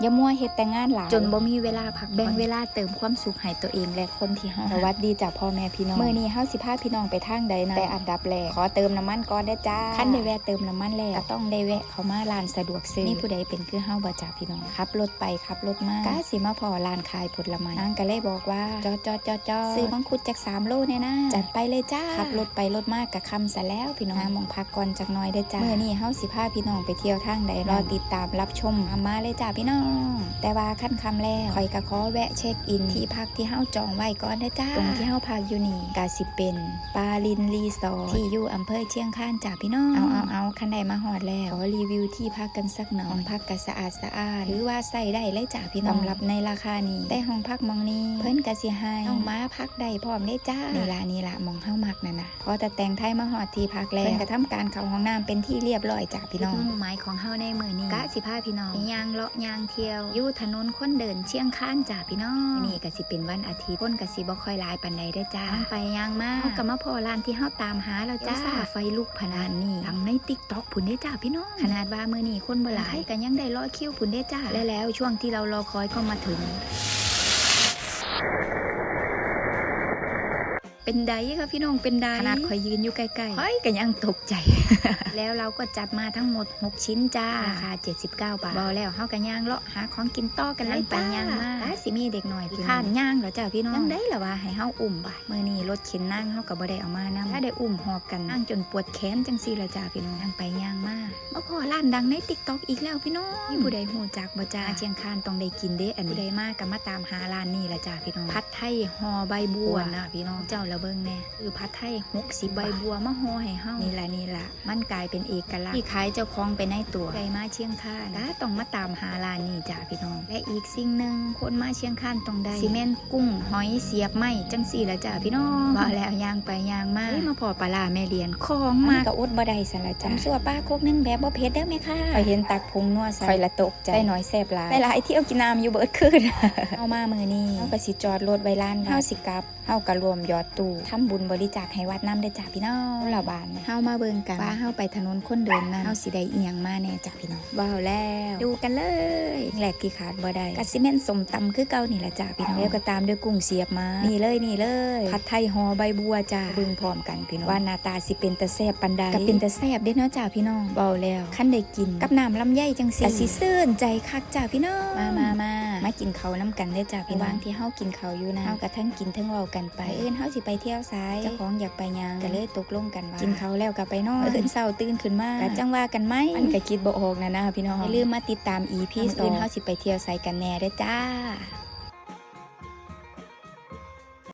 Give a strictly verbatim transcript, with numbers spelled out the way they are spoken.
อย่ามัวเฮ็ดแต่งานหลาย จนบ่มีเวลาพักผ่อน แบ่งเวลาเติมความสุขให้ตัวเองและคนที่เฮาฮัก สวัสดีจ้ะพ่อแม่พี่น้อง มื้อนี้เฮาสิพาพี่น้องไปทางใดนะ แต่อันดับแรกขอเติมน้ำมันก่อนเด้อจ้า คันได้แวะเติมน้ำมันแล้ว ก็ต้องได้แวะเข้ามาร้านสะดวกซื้อ มีผู้ใดเป็นคือเฮาบ่จ้ะพี่น้อง ขับรถไปขับรถมา กะสิมาพ้อร้านขายผลไม้ นางก็เลยบอกว่า จอดจอดจอดจอด ซื้อมังคุดจักสามโลแน่นะ จัดไปเลยจ้า ขับรถไปรถมากะค่ำซะแล้วพี่น้อง หาหม่องพักก่อนจักหน่อยเด้อจ้า มื้อนี้เฮาสิพาพี่น้องไปเที่ยวทางใด รอติดตามรับชม ตามมาเลยจ้าพี่น้อง แต่ว่าคันค่ำแล้ว ข้อยก็ขอแวะเช็คอินที่พักที่เฮาจองไว้ก่อนเด้อจ้า ตรงที่เฮาพักอยู่นี่ กะสิเป็นปาลินรีสอร์ท ที่อยู่อำเภอเชียงคานจ้าพี่น้อง เอาเอาเอา คันได้มาฮอดแล้ว ขอรีวิวที่พักกันสักหน่อย ห้องพักก็สะอาดสะอ้าน ถือว่าใช้ได้เลยจ้าพี่น้อง สำหรับในราคานี้ แต่ห้องพักหม่องนี้ เพิ่นก็สิให้น้องหมาพักได้พร้อมเด้จ้า นี่ล่ะนี่ล่ะหม่องเฮามักนั่นน่ะ พอแต่แต่งไทยมาฮอดที่พักแล้ว เพิ่นก็ทำการเข้าห้องน้ำเป็นที่เรียบร้อยจ้าพี่น้อง จุดมุ่งหมายของเฮาในมื้อนี้ กะสิพาพี่น้องไปย่างเลาะย่างเที่ยว อยู่ถนนคนเดินเชียงคานจ้าพี่น้อง นี่ก็สิเป็นวันอาทิตย์ คนก็สิบ่ค่อยหลายปานใดเด้อจ้า ย่างไปย่างมา เฮาก็มาพ้อร้านที่เฮาตามหาแล้วจ้า เดี๋ยวซ่าไฟลุกพะนะ นี่ดังใน TikTok พุ้นเด้จ้าพี่น้อง ขนาดว่ามื้อนี้คนบ่หลาย ก็ยังได้รอคิวพุ้นเด้จ้า และแล้วช่วงที่เรารอคอยก็มาถึง เป็นใดคะพี่น้อง เป็นใด ขนาดข้อยยืนอยู่ใกล้ๆ ข้อยก็ยังตกใจ แล้วเราก็จัดมาทั้งหมดหกชิ้นจ้า ราคาเจ็ดสิบเก้าบาท บอกแล้วเฮาก็ย่างเลาะหาของกินต่อกันเลยจ้า ย่างไปย่างมา ตาสิมีเด็กน้อยขี้คร้านย่างแล้วจ้าพี่น้อง จั่งใดล่ะว่าให้เฮาอุ้มบาด มื้อนี้รถเข็นนางเฮาก็บ่ได้เอามานำ ถ้าได้อุ้มหอบกันนางจนปวดแขนจั่งซี่ล่ะจ้าพี่น้อง ย่างไปย่างมา มาพ้อร้านดังใน TikTok อีกแล้วพี่น้อง มีผู้ใดฮู้จักบ่จ้า มาเชียงคานต้องได้กินเด้อันนี้ ผู้ใดมาก็มาตามหาร้านนี้ล่ะจ้าพี่น้อง ผัดไทยห่อใบบัวนะพี่น้อง เจ้าละเบิ่งแน่ คือผัดไทยหกสิบ ใบบัวมาห่อให้เฮา นี่ล่ะนี่ล่ะ มันกลายเป็นเอกลักษณ์ที่ขายเจ้าของไปในตัว ได้มาเชียงคานก็ต้องมาตามหาร้านนี้จ้าพี่น้อง และอีกสิ่งหนึ่งคนมาเชียงคานต้องได้ สิแม่นกุ้งหอยเสียบไม้จั่งซี่ล่ะจ้าพี่น้อง ว่าแล้วย่างไปย่างมา เฮ้ย มาพ้อปลาร้าแม่เลียนของมัก มันก็อดบ่ได้สั่นล่ะจ้า ตำซั่วปลาคกหนึ่งแบบบ่เผ็ดเด้อแม่ค้า ข้อยเห็นตักผงนัวใส่ ข้อยละตกใจ ใส่น้อยแซ่บหลาย ใส่หลายเที่ยวกินน้ำอยู่เบิดคืน เฮามามื้อนี้ เฮาก็สิจอดรถไว้ลานวัด เฮาสิกลับ เฮาก็ร่วมหยอดตู้ทำบุญบริจาคให้วัดนำเด้อจ้าพี่น้อง ละบาดนี้ เฮามาเบิ่งกันว่าเฮาไปถนนคนเดินนั้น เฮาสิได้อิหยังมาแน่จ้าพี่น้อง ว้าวแล้ว ดูกันเลย สิ่งแรกที่ขาดบ่ได้ ก็สิแม่นส้มตำคือเก่านี่ล่ะจ้าพี่น้อง แล้วก็ตามด้วยกุ้งเสียบมา นี่เลย นี่เลย ผัดไทยห่อใบบัวจ้า เบิ่งพร้อมกันพี่น้อง ว่าหน้าตาสิเป็นตาแซ่บปานใด ก็เป็นตาแซ่บเด้เนาะจ้าพี่น้อง เว้าแล้ว คันได้กินกับน้ำลำไยจั่งซี่ ก็สิชื่นใจคักจ้าพี่น้อง มามามา มากินข้าวนำกันเด้อจ้าพี่น้อง ระหว่างที่เฮากินข้าวอยู่นั้น เฮาก็ทั้งกินทั้งเว้ากันไป มื้ออื่นเฮาสิไปเที่ยวไส เจ้าของอยากไปหยัง ก็เลยตกลงกันว่า กินข้าวแล้วก็ไปนอน มื้ออื่นเช้าตื่นขึ้นมา ก็จั่งว่ากันใหม่ มันก็คิดบ่ออกนะนะพี่น้อง อย่าลืมมาติดตาม อีพี มื้ออื่น สอง เฮาสิไปเที่ยวไสกันแน่เด้อจ้า